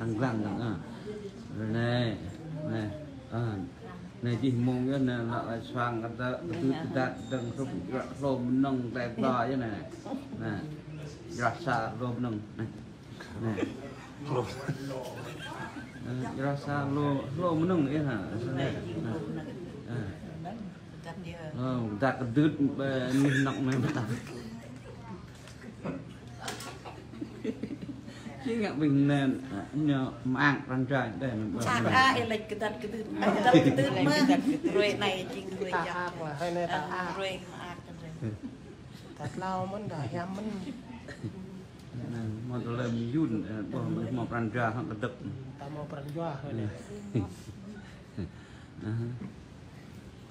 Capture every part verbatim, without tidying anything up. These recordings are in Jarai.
Tăng lăng tăng, ơ. Anai, anai, ơ. Anai jih mông yơh, anai lăi suang kơ tơ, kơdưt kơdăt dơ̆ng hrup, hlô mơnơ̆ng tơlơi pla yơh anai. Anai. Rơsa hlô mơnơ̆ng. Anai. Anai. Ơ, rơsa hlô, hlô mơnơ̆ng yơh hă. Anai. Anai. Ơ. Ơ, kơdăt kơdưt, ơ, anih anŏ anai mơtam. Či ngă ƀing anai, ñu mơak pran jua đe. Mơak a, ih lĕ kơdăt kơdưt. Kơdăt kơdưt mơ̆n. Ruai anai jing ruai jak. Mơak lah, hai anai ta mơak. Ruai mơak kơdưt. Ta tlao mơ̆n, ta hiam mơ̆n. Anai, hmâo tơlơi mơyun, ơ, ƀuh hmâo pran jua hăng kơdăt. Ta hmâo pran jua, hai anai. Aha.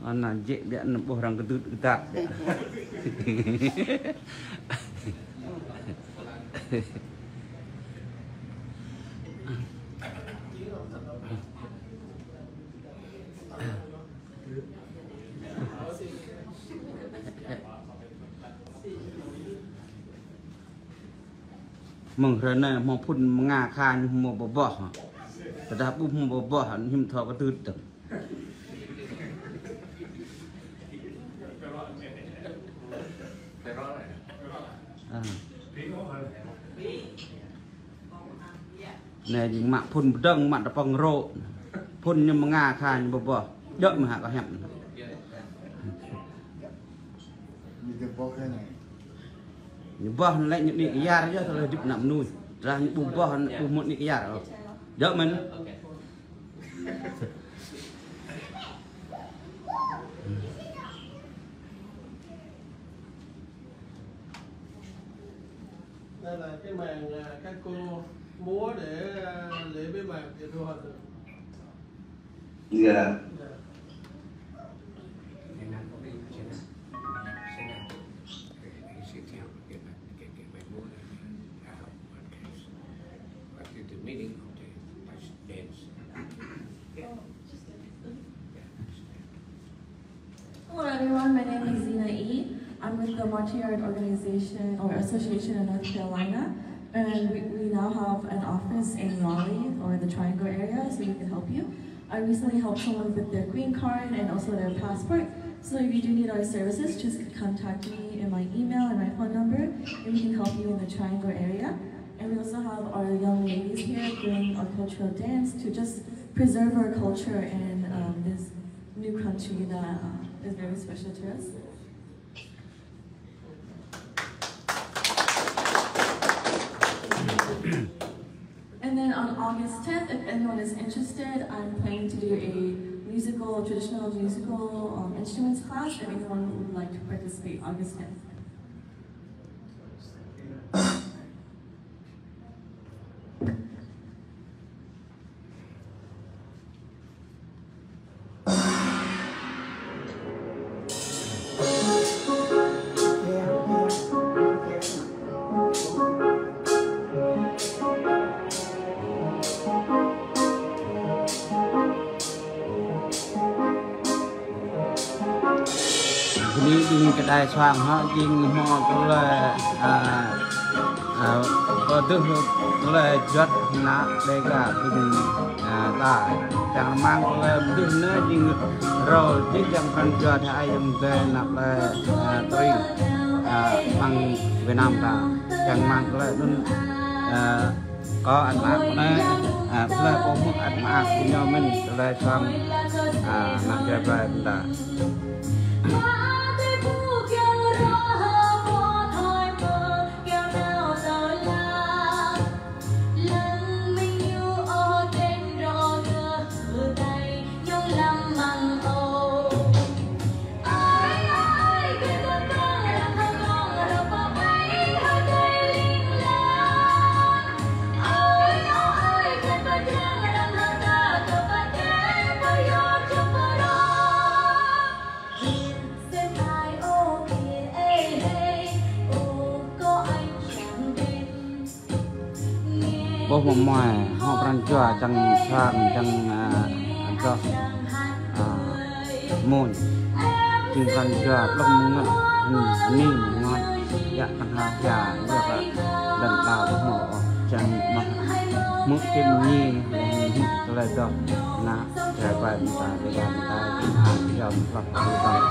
Anai jĕ biă anŭn ƀuh arăng kơdưt kơdăt biă. Mơ̆ng hrơi anai hmâo phŭn mơnga kha ñu hmâo ƀơƀôh. Tơdah ƀu hmâo ƀơƀôh ñu hmâo thâo kơdưt dơ̆ng. Ơ. Anai jing mă phŭn pơdơ̆ng, mă tơpơ̆ng rŏ. Phŭn ñu mơnga kha ñu ƀơƀôh. Djơ̆ mơ̆ hă kơ hiăp. Ñu ƀơƀôh anŭn lĕ ñu đĭ kyar yơh, tơlơi hơdip ană mơnuih. Tơdah ñu ƀu ƀơƀôh, ƀu hmâo đĭ kyar ôh. Djơ̆ mơ̆n. Đây là cái màn, à, các cô múa để, à, lễ bế mạc tiệc thu hoạch. Dạ. Dạ. What is the meaning of the dance? Hello everyone, my name is Zena E. I'm with the Monte Yard Organization or Association in North Carolina, and we, we now have an office in Raleigh or the Triangle area, so we can help you. I recently helped someone with their green card and also their passport. So if you do need our services, just contact me in my email and my phone number, and we can help you in the Triangle area. And we also have our young ladies here doing our cultural dance to just preserve our culture in, um, this new country that, uh, is very special to us. And then on August tenth, if anyone is interested, I'm planning to do a musical, traditional musical, um, instruments class. If anyone would like to participate, August tenth. Bơni ƀing kơđai suang hă, jing hmâo tơlơi, a, a, pơdưh tơlơi juăt ană Dêga ƀing, a, ta. Čang rơmang tơlơi pơdưh anai jing rơ̆ jih jang pran jua Ơi Adai ayŏng adơi ană plei, a, tring, a, amăng Việt Nam ta. Čang rơmang tơlơi anŭn, a, Kâo ăt mơak anai, a, tơlơi pô mơ̆ ăt mơak kơ ñu mơ̆n, tơlơi suang, a, ană jai ƀai ƀing ta. Ƀuh mơmuai, hmâo pran jua čang suang, čang, a, čoh, a, mơ̆n. Jing pran jua plŏng mơngăt, hmm, ni mơngăt, yă tơnga hia, yă kơ lŏn tơnah hmâo, čang mơ̆. Mŭk čim ñi, leh mŭk tơlơi dŏ, ană, tơlơi ƀai mơta, tơlơi ƀai mơta, čim hă, yom, hlăp, hlăp, hlăp.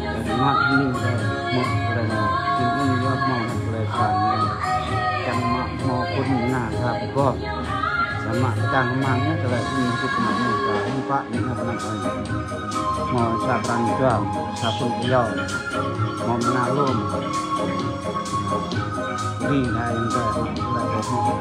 Čang mă hning tơlơi, mŭk tơlơi anai, čim anai yom, hmâo ană tơlơi ƀai anai. Čang mă hmâo phŭn ană, hlăp, gŏp. Samơ̆ kơtang kơmang yơh, tơlơi anai hơdip kơnang anai, ta hơ̆m pă, anai, anai, anai. Hmâo sa pran jua, sa phŭn kơyâo. Hmâo mơnă lŏm. Ri hai yang ta, ta, ta, ta.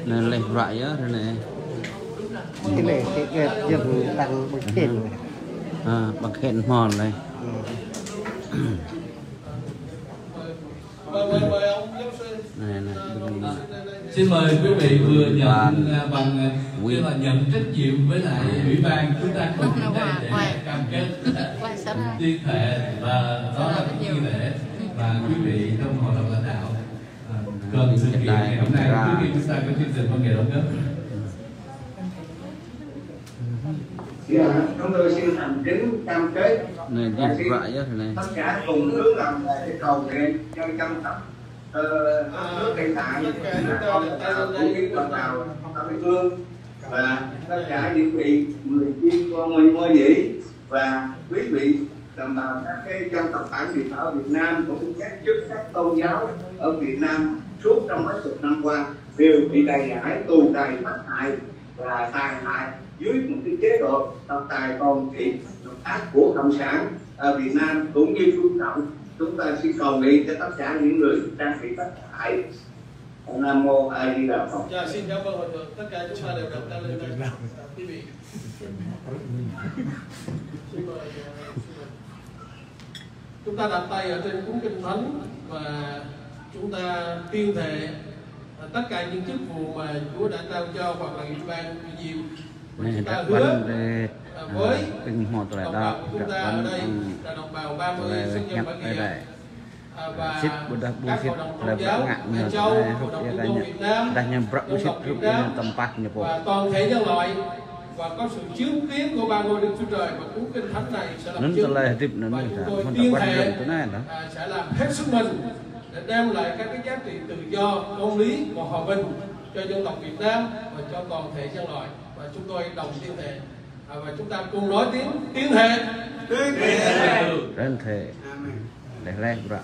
Anai leh bruă yơh, anai. Anai, tơlơi jơ̆ng tăng ƀăng khen. Ha, ƀăng khen hmâo leh. Anai, anai, ƀăng. Xin mời quý vị vừa nhận, à, bằng, à, tức là nhận trách nhiệm với lại ủy ban chúng ta cùng đến đây để cam kết tuyên thệ và đó là cái nghi lễ mà quý vị trong hội đồng lãnh đạo, à, cần thực hiện ngày hôm nay trước khi chúng ta có chương trình văn nghệ đóng góp. Dạ, chúng tôi xin thành kính cam kết. Anai, và xin tất cả cùng hướng lòng thầy để cầu nguyện cho dân tộc, ờ, đất nước hiện tại, là con đồng bào, phú yên đồng bào, ở địa phương, và tất cả những vị người Việt, con người Hoa Dĩ, và quý vị đồng bào các cái dân tộc bản địa ở Việt Nam, cũng các chức sắc tôn giáo ở Việt Nam suốt trong mấy chục năm qua đều bị đày đải, tù đày,迫hại và tàn hại dưới một cái chế độ độc tài, toàn trị, độc ác của Cộng sản, ờ, Việt Nam cũng như Trung Cộng. Chúng ta xin cầu nguyện cho tất cả những người đang bị迫hại. Nam mô A Di Đà Phật. Dạ, xin cảm ơn Hòa Thượng. Tất cả chúng ta đều đọc tay lên đây. Quý vị. Xin mời, ờ, xin mời. Chúng ta đặt tay ở trên cuốn Kinh Thánh và chúng ta tuyên thệ, à, tất cả những chức vụ mà Chúa đã trao cho hoặc là ủy ban chủ nhiệm. Và chúng ta hứa, à, với đồng bào của chúng ta ở đây, là đồng bào ba mươi, xuất nhập bản địa. Sĭt ƀôdah ƀu sĭt, tơlơi ngă ñu tơlơi hrup ia kơ ñu. Dah ñu bruă ƀu sĭt hrup ia ñu tơmpah ñu pô. Và toàn thể nhân loại, và có sự chứng kiến của ba ngôi Đức Chúa Trời và cuốn Kinh Thánh này sẽ làm chứng. Anŭn tơlơi hơdip anŭn, và chúng tôi tuyên thệ, à, sẽ làm hết sức mình để đem lại các cái giá trị tự do, công lý và hòa bình cho dân tộc Việt Nam và cho toàn thể nhân loại. Và chúng tôi đồng tuyên thệ. À, và chúng ta cùng nói tiếng, tuyên thệ. Tuyên thệ. Tuyên thệ. Amen. Leh leh bruă.